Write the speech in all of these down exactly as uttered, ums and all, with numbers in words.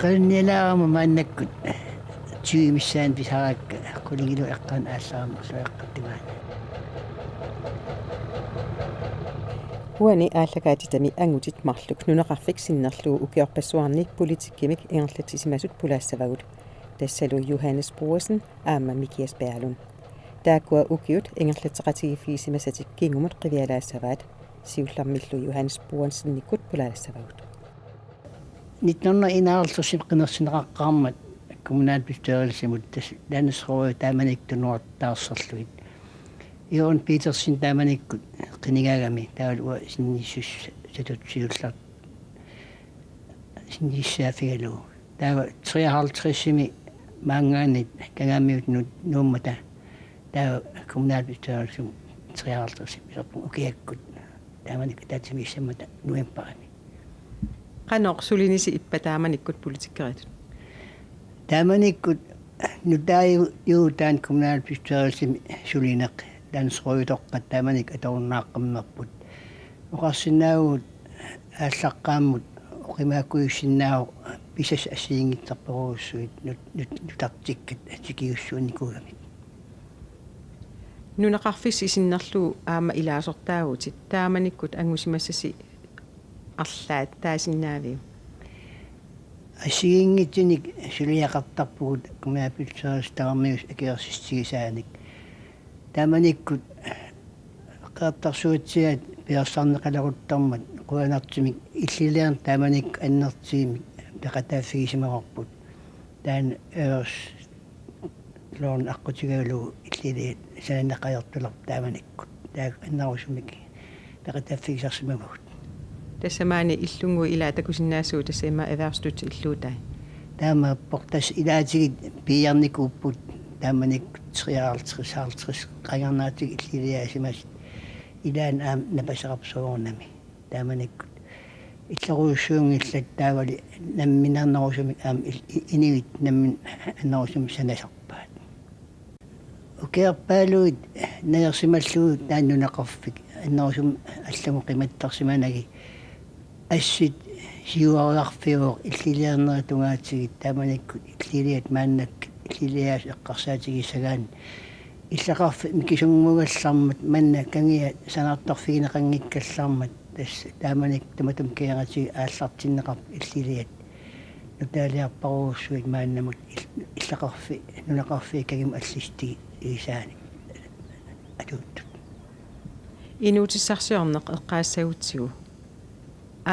Qanillialaarama maannakkut tyve missaani pisaraakka qulingiluat eqqaanut aallarama orlueqqattimaana. Uani aallakaatitami angutit marluk nunaqarfik sinnerlugu ukiorpassuarni politikkimik ingerlatsisimasut pulaassavagut. Tassalu Johannes Brodersen aamma Mikias Berglund. Taakkua ukiut ingerlatseqatigiiffigisimasatik kingumut qivialaassavaat, siullermillu Johannes Brodersenikkut pulaassavagut. Nitten hundrede og enoghalvtredsimi qinersineqaqqaarmat kommunalbestyrelsimut tassa landsrådi taamanikkut tunuartaarserlugit. Jørgen Petersen taamanikkut qinigaagami taavalu uanga sinniisussatut siulleq sinniissaaffigalugu. Taava treoghalvtredsimi maanngaanniit Kangaamiut Nu-, Nuummata taava kommunalbestyrelsimut treoghalvtredsimi iserpunga ukiakkut taamanikkut ataatsimiissammata novembarimi. Qanoq sulinisi ippa taamanikkut politikeritut? Taamanikkut nutaajuvugut taanna kommunalbestyrelsimi sulineq, landsråditoqqat taamanikkut atorunnaaqqammerput. Oqarsinnaavugut aallaqqaammut oqimaakujussinnaavoq pisassat assigiinngitsorpassuit nut-, nut-, nutartikkat tikiussuunnikuugamik. Nunaqarfissi sinnerlugu aamma ilaasortaavutit, taamanikkut angusimassasi arlaat taasinnaaviuk? Assigiinngitsunik suliaqartarpugut kommunalbestyrelsip tamarmiusoq akuersissutigisaanik. Taamanikkut Qeqertarsuatsiaat piareersarneqaleruttormat qujanartumik illiliarneq taamanikkut annertuumik peqataaffigisimagorput. Taanna øresloven aqqutigalugu illiliat sananeqalertulerput taamanikkut. Taakku annerusumik peqataaffigisarsimavagut. Tassa maani illunnguit ilaat takusinnaasugut, tassa ima erhvervsstøtte illuutai. Taamaappoq, tassa ilaatigut piiarnikuupput taamanikkut treoghalvtreds halvtreds qangarnaatigut illiliaasimasut, ilaanni aamma napaseqarput soorunami. Taamanikkut illorujussuunngillat, taavalu namminernerusumik aamma il-, i-, inuit nammineq annerusumik sanasarpaat. Ukiorpaaluit najarsimallugu taanna nunaqarfik annerusumik allamut qimattarsimanagit, assut siuariarfiuvoq illiliarnerit tungaatigut, taamanikkut illiliat maannakkut illiliaasut eqqarsaatigissagaanni illaqarfik mikisunnguugallarmat manna kangia sanaartorfigineqanngikkallarmat, tassa taamanikkut tamatuma kiangatigut aallartinneqarput illiliat nutaaliarparujussuit maannamut ill-, illaqarfi-, nunaqarfiit kangimut allassutigissaanik atuuttut. Inuutissarsiorneq eqqaassagutsigu,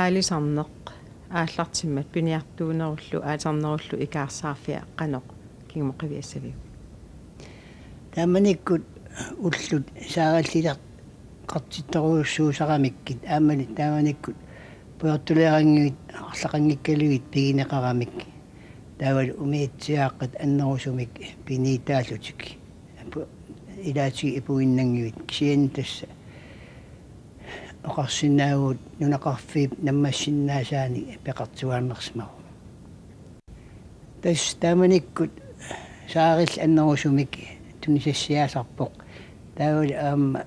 aalisarneq aallartimmat piniartuunerullu aalisarnerullu ikaarsaarfia qanoq kingumut qiviassaviuk? Taamanikkut ullut saarallileqartittorujussuusaramikkit, aammali taamanikkut pujortuleeranngivit arlaqanngikkaluit pigineqaramik, taavalu umiatsiaaqqat annerusumik piniutaallutik pu-, ilaatigut ipuinnanngivit, kisianni tassa oqarsinnaavugut nunaqarfiup nammassinnaasaani peqartuaannarsimavoq. Tassa taamanikkut saarillit annerusumik tunisassiaasarpoq. Taavalu aamma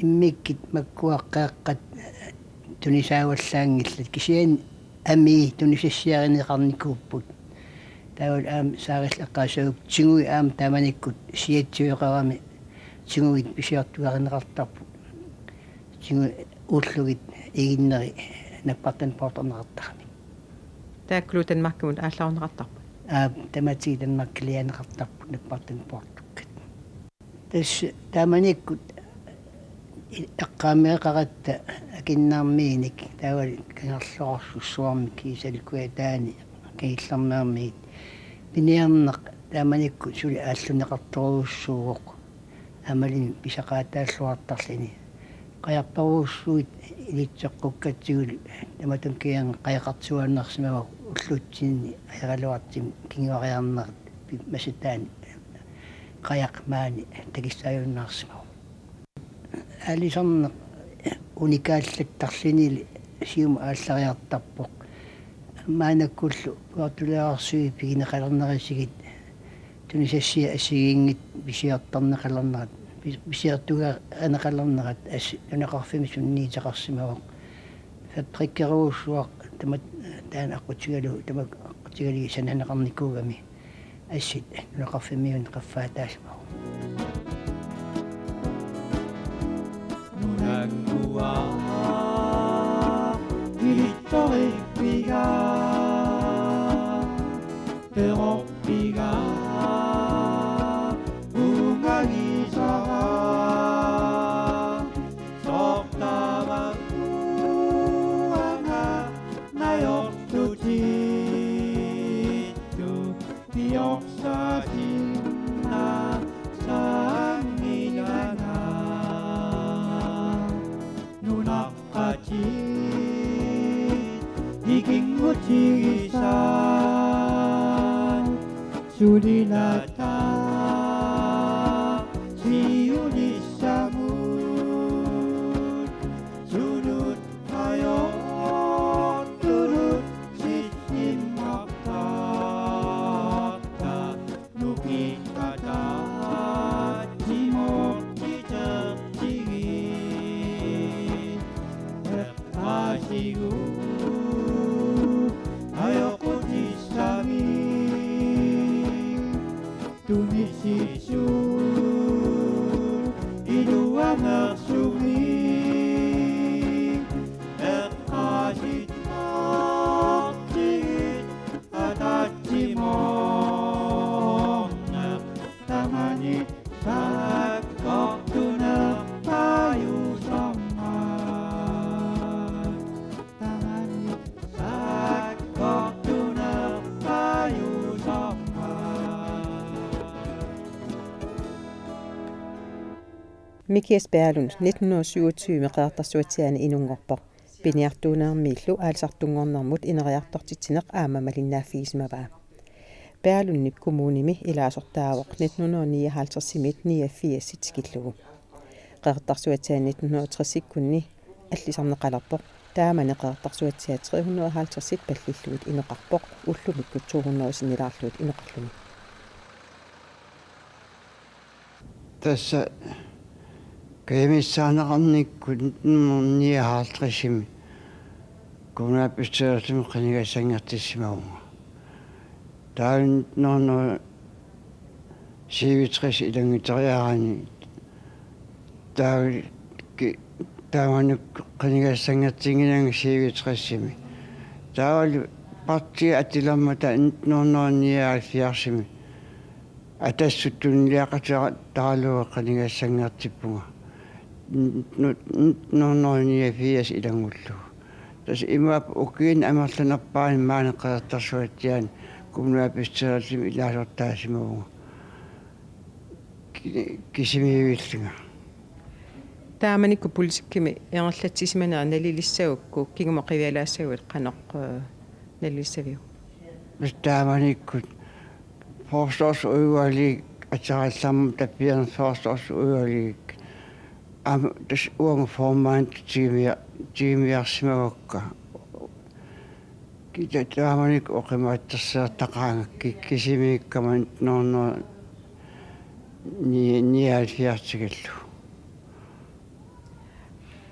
immikkut makkua qeeqqat tunisaavallaanngillat, kisianni amii tunisassiarineqarnikuupput. Taavalu aamma saarillit eqqaassagutsigu tiguit aamma taamanikkut siatsiveqarami tiguit pisiortuarineqartarput. Tiguit ullugit iginneri nappartanneq poortorneqartaramik. Taakkulu Danmarkimut aallarunneqartarput? Aap, tamatigut Danmarkiliaanneqartarput nappartanneq poortukkat. Tassa taamanikkut eqqaamaqaratta Akinnarmiinik, taavalu Kangerluarsussuarmik, kiisalu Kujataani, Kangillermeermiit. Piniarneq taamanikkut suli aallunneqartorujussuuvoq. Aammalu pisaqaataalluartarluni. Qajartorujussuit ilitsoqqukkatsigu tamatuma kianga qajaqartuaannarsimavoq ullutsinni ajaraluartumik kinguariarnerat pi-, masataani qajaq maani takissaajunnaarsimavoq. Aalisarneq unikaallattarlunilu siumut aallariartarpoq. Maannakkullu pujortuleeqarsuit pigineqalernerisigut tunisassiat assigiinngitsut pisiortarneqalernerat, pi-, pisiortuarineqalernerat assut nunaqarfimmi sunniuteqarsimavoq. Fabrikkerujussuaq tamat-, taanna aqqutigalugu tamakku Sigali sananeqarnikuugami assit nunaqarfimmiunneq qaffaataasimagu. Nunannguaq ilittorippiga, perorpiga, ungagisara, sortamakuanga najortutittut, piorsasinna saanngilanga. Nunaqqatit ikinngutigisat sulilata siulissamut, sunut ajortunut sissimmartarta, nukittataatsimortitertigi eqqaasigu ajoqutissamik. Tunisitsut iluanersumik eqqaasittartigit ataatsimoorneq, tamanit sakkortunerpajusormat. Tamanit sakkortunerpajusormat. Mikias Berglund nitten hundrede og syvogtyve Qeqertarsuatsiaani inunngorpoq. Piniartuunermiillu aalisartunngornermut ineriartortitsineq aamma malinnaaffigisimappaa. Berglundip kommunimi ilaasortaavoq nitten hundrede nioghalvtredsimiit niogfirsit tikillugu. Qeqertarsuatsiaani nitten hundrede tresikkunni allisarneqalerpoq. Taamani Qeqertarsuatsiaat tre hundrede og halvtredsit pallillugit inoqarpoq, ullumikkut to hundrede sinnilaarlugit inoqarluni. Tassa kajumissaarneqarnikkut nitten hundrede nioghalvtredsimi kommunalbestyrelsimi qinigassanngortissimavunga. Taava nitten hundrede syvogtres ilannguteriarani taava ki-, taamani qinigassanngortinnginnama syvogtresimi. Taavalu partiit atilermata nitten hundrede nioghalvfjerdsimi Atassut tunuliaqutaralugu qinigassanngortippunga. Nu-, nu-, nitten hundrede niogfirs ilanngullugu. Tassa imaappoq ukiuni amerlanerpaani maani Qeqertarsuatsiaani kommunalbestyrelsimi ilaasortaasimavunga. Ki-, kisimiivillunga. Taamanikkut politikkimi ingerlatsisimanera nalilissagukku kingumut qivialaassaguit qanoq, eh, nalilissaviuk? Taamanikkut forsvarsudvalgip ateqarallarmat tappiarneq forsvarsudvalgip aamma tassa uanga formanditut tigumia-, tigumiarsimavakka. Kita taamanikkut oqimaatsorsiortaqaanga ki-, kisimiikkama nitten hundrede nioghalvfjerds tikillugu.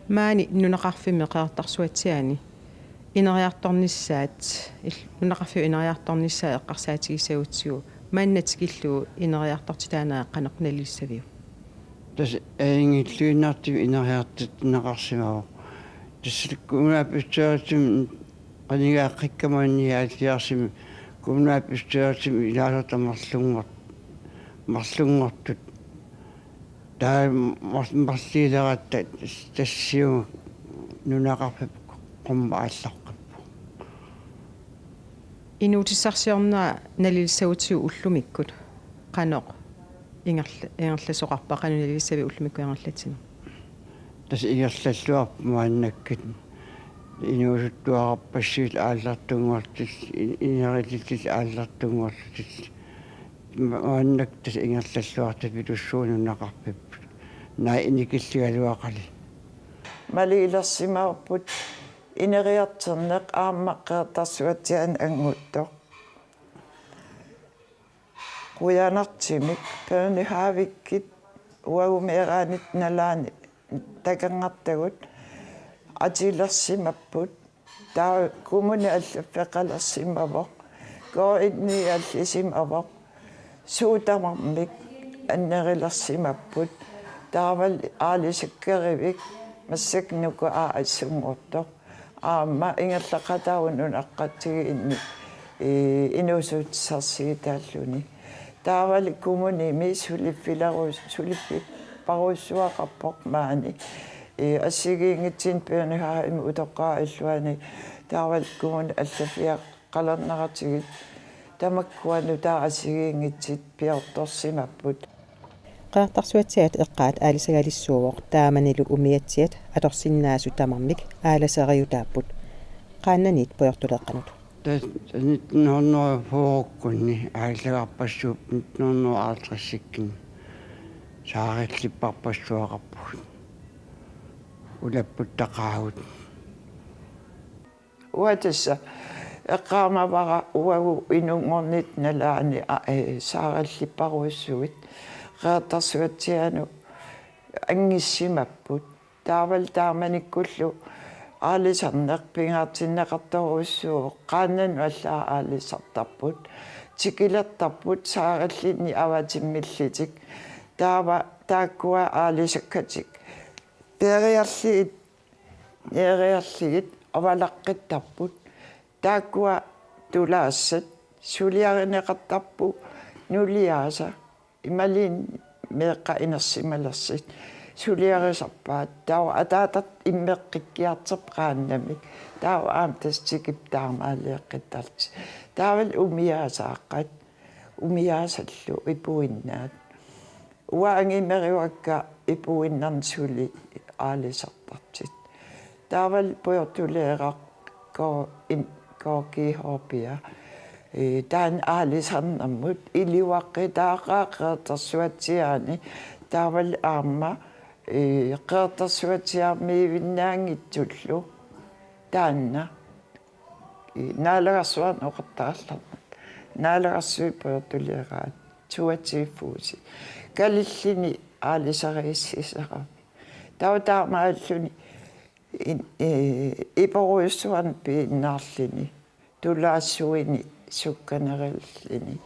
Maani nunaqarfimmi Qeqertarsuatsiaani ineriartornissaat, il-, nunaqarfiup ineriartornissaa eqqarsaatigissagutsigu, manna tikillugu ineriartortitaanerit qanoq nalilissaviuk? Tassa aingilluinnartumik ineriartortinneqarsimavoq. Tassa kommunalbestyrelsimi qinigaaqqikkamani nioghalvfjerdsimi kommunalbestyrelsimi ilaasortat marlunngor-, marlunngortut. Taava mar-, marluuleratta tassiuna nunaqarfik qummut aallaqqippoq. Inuutissarsiornera nalilissagutsigu ullumikkut qanoq ingerla-, ingerlasoqarpa, qanoq nalilissaviuk ullumikkut ingerlatsineq? Tassa ingerlalluarpoq maannakkut. Inuusuttuararpassuit aallartunngorlutik, i-, inerillutik aallartunngorlutik. Ma-, maannakkut tassa ingerlalluartupilussuuvoq nunaqarfipput. Naak inikilligaluaqali. Malilersimavarput ineriartorneq aamma Qeqertarsuatsiaani annguttoq. Qujanartumik børnehavikkut uagut meeraanitta nalaani takornartagut atilersimapput. Taava kommuni allaffeqalersimavoq. Koo inni allisimavoq. Suut tamarmik annerilersimapput. Taavalu aalisakkerivik massakkut Nukaa assunngortoq. Aamma ingerlaqataavoq nunaqqatigiinni, ii, inuussutissarsiutaalluni. Taavalu kommunimi suliffilerus-, suliffipparujussuaqarpoq maani. Ii, assigiinngitsunik børnehavemi utoqqaat illuanni. Taavalu kommunip allaffia-, qalerneratigit tamakkua nutaat assigiinngitsut piortorsimapput. Qeqertarsuatsiaat eqqaat aalisagalissuuvoq, taamanilu umiatsiat atorsinnaasut tamarmik aalaseriutaapput. Qaannaniit pujortuleeqqanut. Tassa nitten hundrede fyrrekkunni aalasagarpassuupput, nitten hundrede halvtredsikkunni saarillipparpassuaqarpugut. Ulapputtaqaagut. Uanga tassa eqqaamavara uagut inunngornitta nalaani, a, ee, saarillipparujussuit Qeqertarsuatsiaanut anngissimapput. Taavalu taamanikkullu aalisarneq pingaartinneqartorujussuuvoq, qaannanut allaat aalisartarput, tikilertarput saarillini avatimmillutik. Taava taakkua aalisakkatik peeriarlugit, neeriarlugit avalaqqittarput. Taakkua tulaassat suliarineqartarput nuliaasa, imaluunniit meeqqat inersimalersut suliarisarpaat. Taava ataatartut immeqqikkiartorput qaannamik. Taava aamma tassa tikipput taamaaliaqqittarlutik. Taavalu umiaasaaqqat, umiaasallu ipuinnaat. Uanga angimeruakka ipuinnarnik suli aalisartartut. Taavalu pujortuleeraq K-, im-, K G H-pia. Ee, taanna aalisarnermut iluaqqutaaqaaq Qeqertarsuatsiaani. Taavalu aamma, ee, Qeqertarsuatsiaarmiivinnaanngitsullu taanna. Ii, Naalagarsuarnut oqartarallarmat. Naalagarsui pujortuleeraat. Tuatsiiffuusi. Kalilluni aalisariissuseqarami. Taava taamaalluni in-, ee, iporujussuarnik piinnarluni. Tulaassuini sukkanerilluni.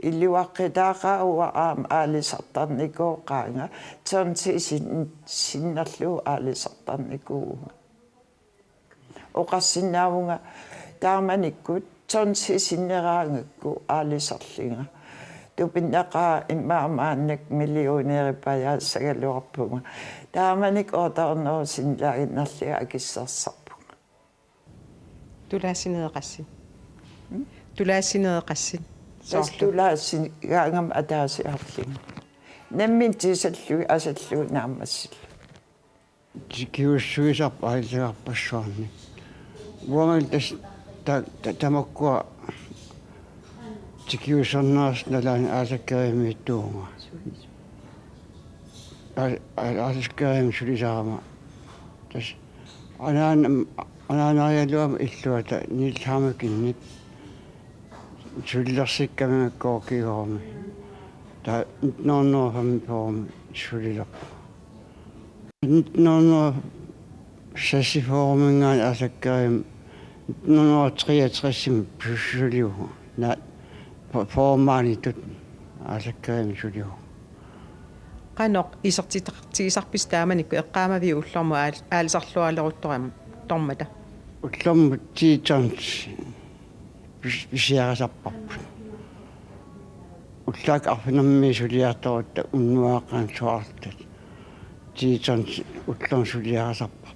Iluaqqutaaqaaq uanga aamma aalisartarnikuuvunga. Tonsi sin-, sinnerlugu aalisartarnikuuvunga. Oqarsinnaavunga taamanikkut tonsi sinneraangakku aalisarlunga. Tupinnaqaaq immaqa maannakkut millionæripajaassagaluarpunga. Taamanikkut otte hundrede sinnelaaginnarlunga akissarsarpunga. Tulaassineeqassi. Mm? Tulaassineeqassi. Tassa soorlu. Tulaassigaangama ataasiarlunga. Nammineq tusallugit asallugit naammassillugit. Tikiussuisarput aalasagarpassuarni. Uangalu tassa ta-, ta-, tamakkua tikiussarnersut nalaani aalakkerimiittuuvunga. Aa-, aa-, aalakkerimik sulisarama. Tassa anaana-, anaanarigaluama illuata Niels Hammekenip sulilersikkamikku K G H-mi. Taava nitten hundrede og femogfyrre-mi sulilerpoq. Nitten hundrede og seksogfyrre-minngaanniit aalakkerimik nitten hundrede og treogtres-imi sulivugut. Naa, for-, formanitut aalakkerimik sulivugut. Qanoq isertitartigisarpisi taamanikkut eqqaamaviuk ullormut aal-, aalisarlualeruttormata? Ullormut ti tons pis-, pisiarisarparput. Ullaakkut arfineq-marlunut suliartorutta unnuaqqat soorlu ti tons ullormut suliarisarparput.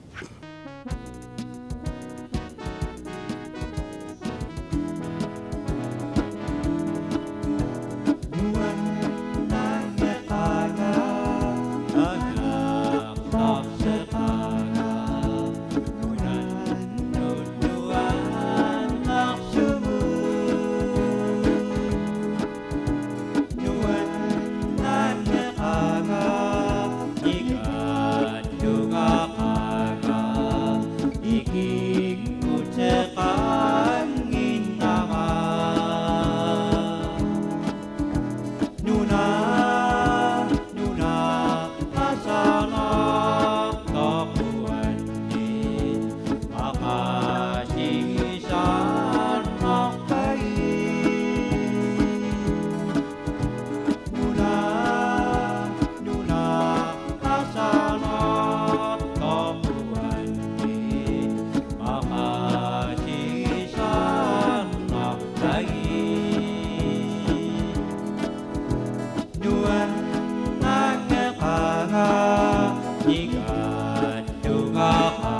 Igattugaqa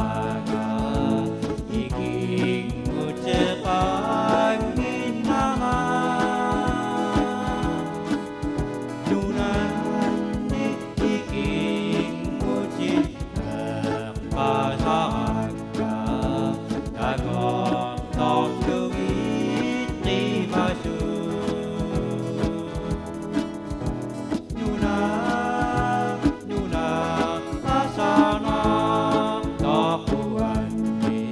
ikinngutseqannginnama nunanni ikinngutseq eqqasarakka takortortugit qimasut. Nuna, nuna, asana, tapuanni,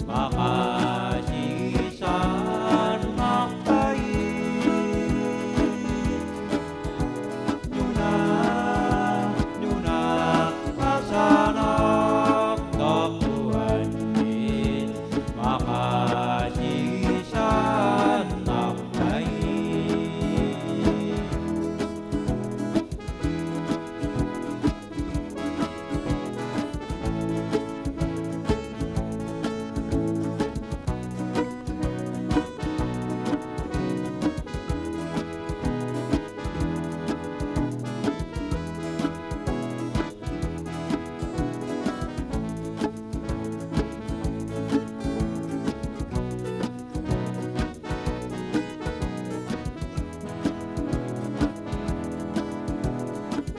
maqasigisannarpai. Nuna, nuna, asana, tapuanni, maqasigisannarpai.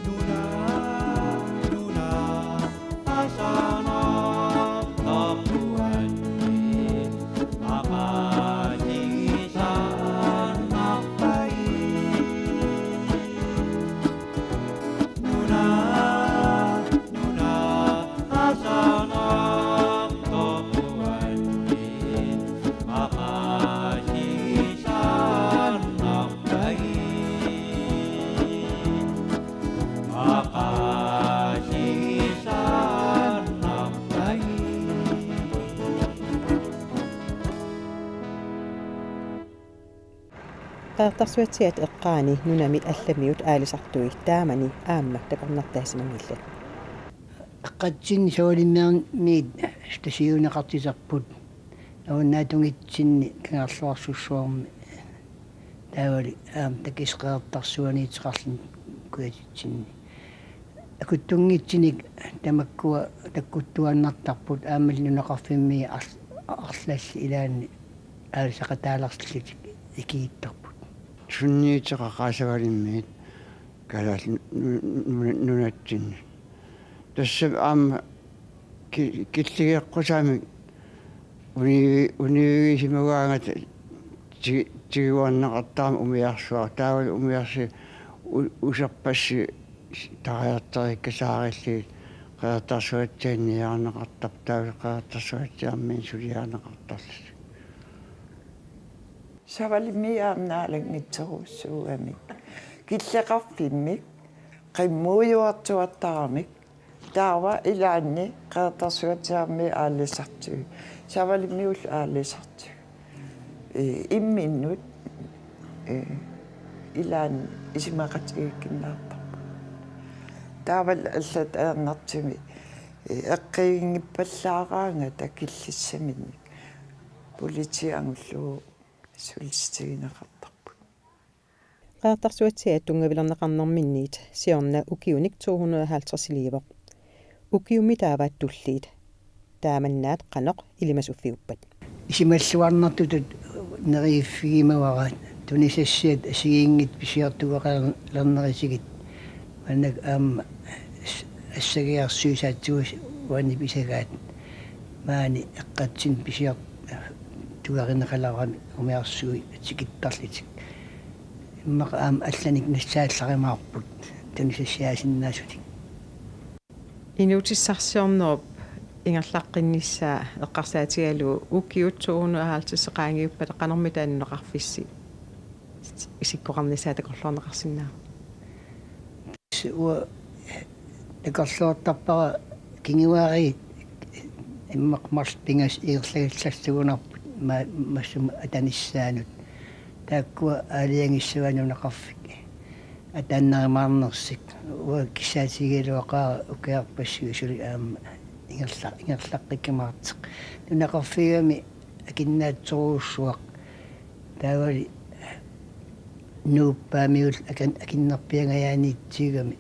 Nuna, nuna, asana, tapuanni, maqasigisannarpai. Nuna, nuna, asana, tapuanni, maqasigisannarpai. Maqasigisannarpai. Qeqertarsuatsiaat eqqaani nunami allamiut aalisartui taamani aamma takornartaasimanngillat. Eqqatsinni Savalimmiarmiit stativeqartiterput. Avannaatungitsinni Kangerluarsussuarmi taavali aamma takis Qeqertarsuaniittoqarluni kujatitsinni. Akuttunngitsinik tamakkua takkuttuaannartarput aammalu nunaqarfimmi arl-, arlallit ilaanni aalisaqataalersillutik ikiittarput. Sunniuteqaqaat Savalimmiit kalaallit nu-, nu-, nunatsinni. Tassa aamma ki-, killigeqqusaamik uni-, univigisimagaangata ti-, tiguarneqartarami umiarsuaq. Taavalu umiarsuit u-, userpassuit tariarteriikkasaarillugit Qeqertarsuatsiaanniarneqartarput, taavalu Qeqertarsuatsiaarmiit suliarineqartarlutik. Savalimmiit aamma naalanngissorujussuugamik. Killeqarfimmik, qimmuujuartuartaramik, taava ilaanni Qeqertarsuatsiaarmiit aalisartui. Savalimmiullu aalisartui. Ee, imminnut, ee, ilaanni isumaqatigiikkunnaartarput. Taavalu allatut ajornartumik, ee, eqqiiginngippallaaraangata killissaminnik. Politiit angullugu sulissutigineqartarput. Qeqertarsuatsiaat tunngavilerneqarnerminniit siorna ukiunik to hundrede og halvtredsiliivoq. Ukiummi taava tulliit. Taamannaat qanoq ilimasuffiuppat? Isumalluarnartutut neriuffigimavara tunisassiat assigiinngitsut pisiortugaqilernerisigut. Maannakkut aamma as-, assagiarsuit saattugut uani pisagaat. Maani eqqatsinni pisior-, tugarineqalerami umiarsuit tikittarlutik. Immaqa aamma allanik nassaallarumaarput tunisassiaasinnaasunik. Inuutissarsiornerup ingerlaqqinnissaa eqqarsaatigalugu ukiut to hundrede og halvtreds qaangiuppata qanormita nunaqarfissi isikkoqarnissaa takorluorneqarsinnaava? Uanga takorloortarpara kinguaariit immaqa marluk pingasut ingerlagallassagunarput ma-, massuma atanissaanut. Taakkua aalajangissavaat nunaqarfik ataannarumaarnersut. Uanga kissaatigigaluaqaara ukiarpassuit suli aamma ingerla-, ingerlaqqikkumaartoq. Nunaqarfiugami akinnaatsorujussuaq. Taavali nuuppaamiut akin-, akinnerpiangajaaniitsuugami.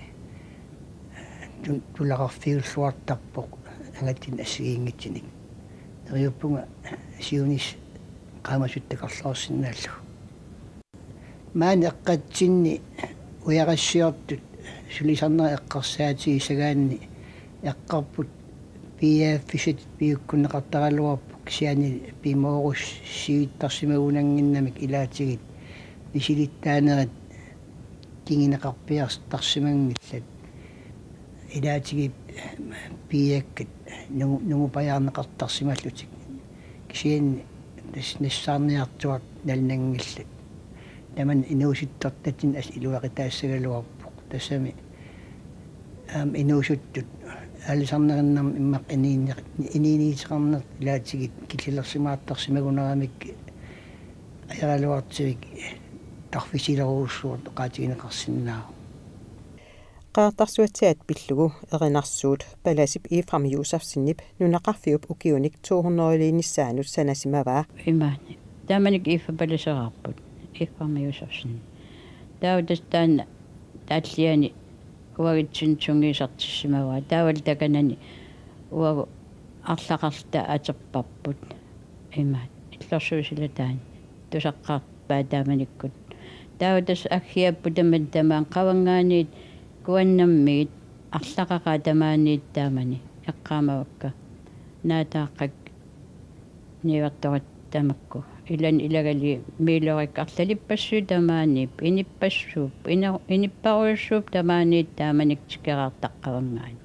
tu-, tulaqarfiulluartarpoq angatit assigiinngitsunik. Neriuppunga siunissaq qaamasuttakarluarsinnaallugu. Maani eqqatsinni ujarassiortut sulisarnerat eqqarsaatigissagaanni eqqarput piiaaffissatit piukkunneqartaraluarput kisianni pimoorussivittarsimagunannginnamik ilaatigut misilittaanerit kinguneqarpiartarsimanngillat ilaatigut piiakkat nungu-, nungupajaarneqartarsimallutik kisianni tassa nassaarniartuartut nalunanngillat. Tamanna inuusuttortatsinnut assut iluaqutaassagaluarpoq. Tassami aamma inuusuttut aalisarnerinnarmik immaqa inuuneq-, inuuneqarneq ilaatigut killilersimaartarsimagunaramikkit ajornarluartumik tarfisilerujussuartut oqaatigineqarsinnaavoq. Qeqertarsuatsiaat pillugu erinarsuut Palasip Efraim Josefsenip nunaqarfiup ukiunik to hundrede-liinissaanut sanasimavaa. Imaani. Taamanikkut Effa Palaseraarput. Efraim Josefsen. Taava tassa taanna taalliani uagutsinnut sungiusartissimavaa. Taavalu takanani uagut arlaqarluta atorparput. Imaat. Illorsuusilataani. Tusaqqaarpaa taamanikkut. Taava tassa aggiarput tamatta tamaani qavanngaaniit kuannammigit arlaqaqaat tamaaniit taamani eqqaamavakka. Naataaqqat niuertoratta tamakku. Ilani ilagalugit miilorik arlalippassuit tamaaniipput, inippassuupput, ina-, inipparujussuupput tamaaniit taamanikkut tikeraartaqavangaani.